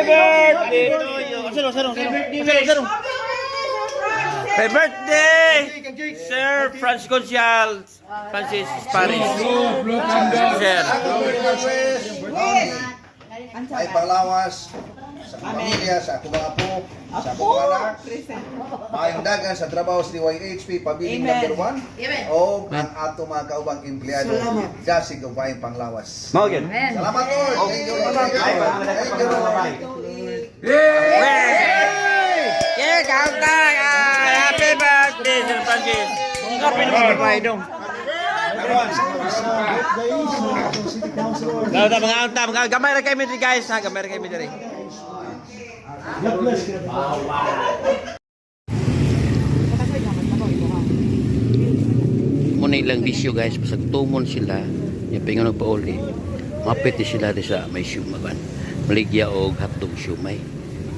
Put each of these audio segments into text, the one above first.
birthday to you. Happy birthday, Sir Francis Gonzales, Francis Paris. Sir. Ay panglawas sa pamilya, sa akong mga apo, sa akong mga anak. Mayong dagan sa trabaho sa DYHP, pabiling number 1. O ang ato mga kaubang empleyado. Jasig o payong panglawas. Mau gyan. Salamat po. Thank you. Thank you. Yeah, kauntay. Happy birthday, Sir Francis. Happy birthday dong. Daw mga gamay ra kay mi guys, ha, gamay ra kay mi diri. Muna ilang bisyo guys, pasag tumon sila, yung pingon nagpauli, mapit sila di sa may siumaban, maligya o hotdog siumay.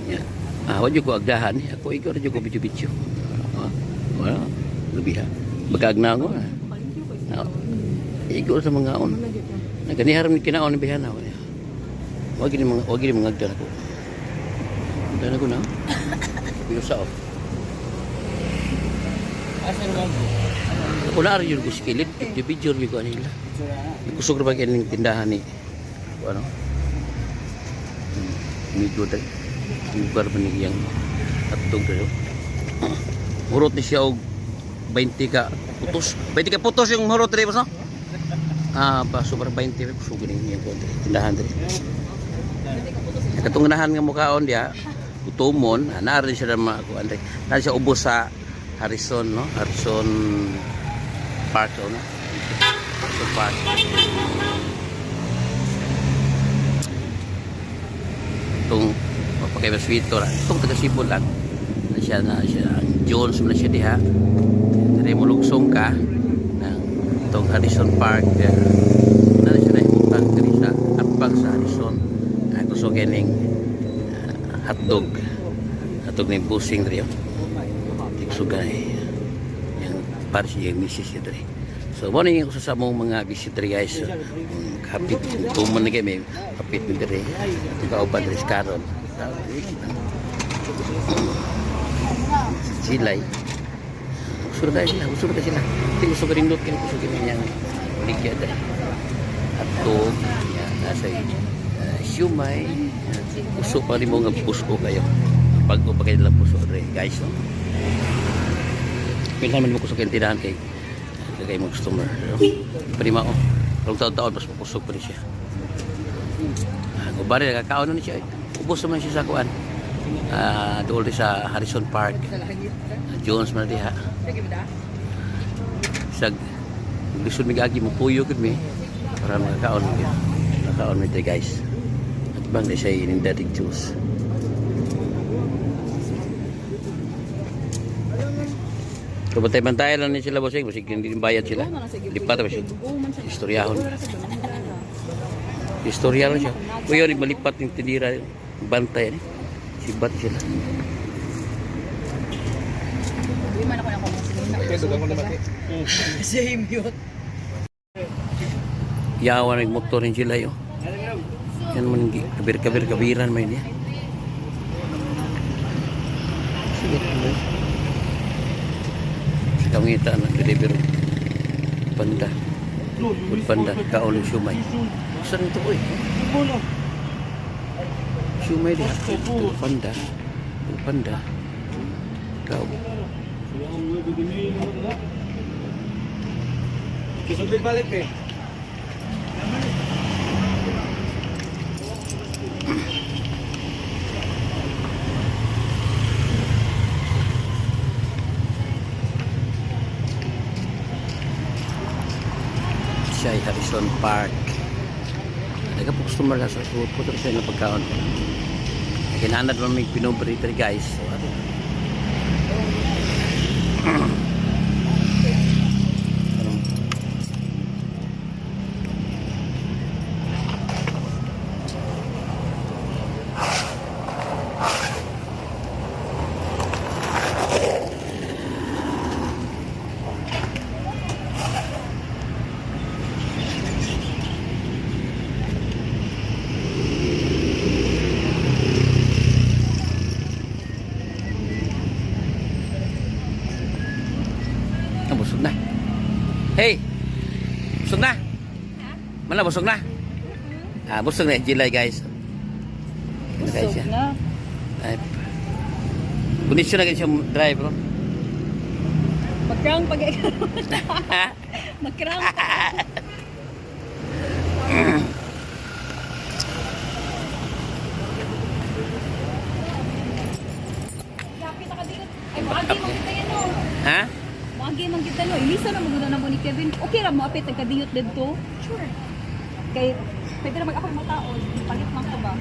Yan. Wala ko agdahan, ako ikaw na ko bityo-bityo. Wala, lebih ha. Bagagna ako ha. Ikaw sa mga on. Naganiharam ni kinaon ni bihana. Wag ni mga agdan ako. Agdan ako na. Pero sa off. Wala rin yung kuskilid. Di-video rin ko nila. Kusog na ba kaya ng tindahan ni ano? Medyo tayo. Lugar ba niyang hotdog tayo. Murot ni siya og 20 ka putos. 20 ka putos yung murot tayo no? Pa sobrang 20 kusog ni yung tindahan tayo. Katong ganahan nga mukhaon dia utumon, naari siya na makuan tayo. Naari siya ubos sa Harrison, no? Harrison Park, no? Harrison Park. Itong pagkaiba-sweeto lang. Itong taga-sipon lang. Na siya, Jones na siya diha. Tari mo lugsong ka ng itong Harrison Park. Na siya na imutang diri sa atbang sa Harrison. Gusto ganing hotdog. Hotdog na yung busing diri. Sugay yang para siya yung misis niya dali. So mo na yung sa mong mga visitor guys, kapit tuman na kami kapit mo dali kauban dali karon silay usur ka sila tingin usur ka rindot kini usur kini yang ligya dali atog nasa siumay usur pa rin mo nga puso kayo pag upagay nila puso dali guys, no? Pinsan man mo kusog yung tirahan kay mga customer. Prima o. Long taon-taon pas kusog pa rin siya. Gubari nakakaon na siya. Ubos naman siya sa kuan. Doon sa Harrison Park. Jones man diha. Sag lisod mi gagi mo puyo gud mi para makakaon mi. Nakakaon mi guys. At bang di siya inindatig juice. So bantay-bantay lang ni sila bossing, musik hindi bayad sila. Lipat ba siya? Istoryahon. Istorya lang siya. Kuya ni malipat yung tinira, bantay ni. Sibat sila. Di man ako na same yun. Yawan ng motor rin sila yo. Yan man kabir-kabiran man niya. Sige mo. Kangita na deliver panda kaon ng siumay saan ito ko siumay dia panda kau kisubit balik eh ay Harrison Park. Nagka po customer na sa puto siya na pagkaon. Kinanad naman may pinobrita guys. Mana busog na? Ah, busog na Jilay guys. Guys, Busog na. ay. Kondisyon na ganyan siya drive bro. Magkrang pag Magkrang. Lapit ka dito. Ay, maagi man kita yan o. Ha? Maagi man kita no. Ilisa na maguna na mo ni Kevin. Okay ra mo apit nagkadiyot dito. Sure. Kay pwede na mag-ako yung mga tao. Palit man ko ba?